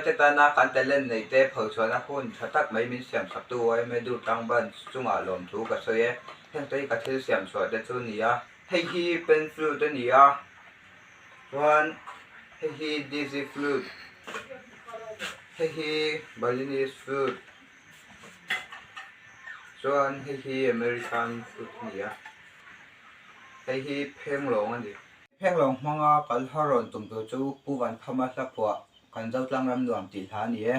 Te tana kan talent neih te phochhuahna hun tha tak mai min siam sak tu YMA Durtlang Branch chungah lawmthu ka sawi e. Heng te hi ka thil siam chhuah te chu a ni a. Hei hi pen flute a ni a, chuan hei hi dizzy flute, hei hi Balinese flute, chuan hei hi American flute a ni a, hei hi phenglawng a ni. Phenglawng hmanga kal har rawn tum tur chu Pu Vankhama hla phuah Kan Zotlang ram nuam tih hla a ni e.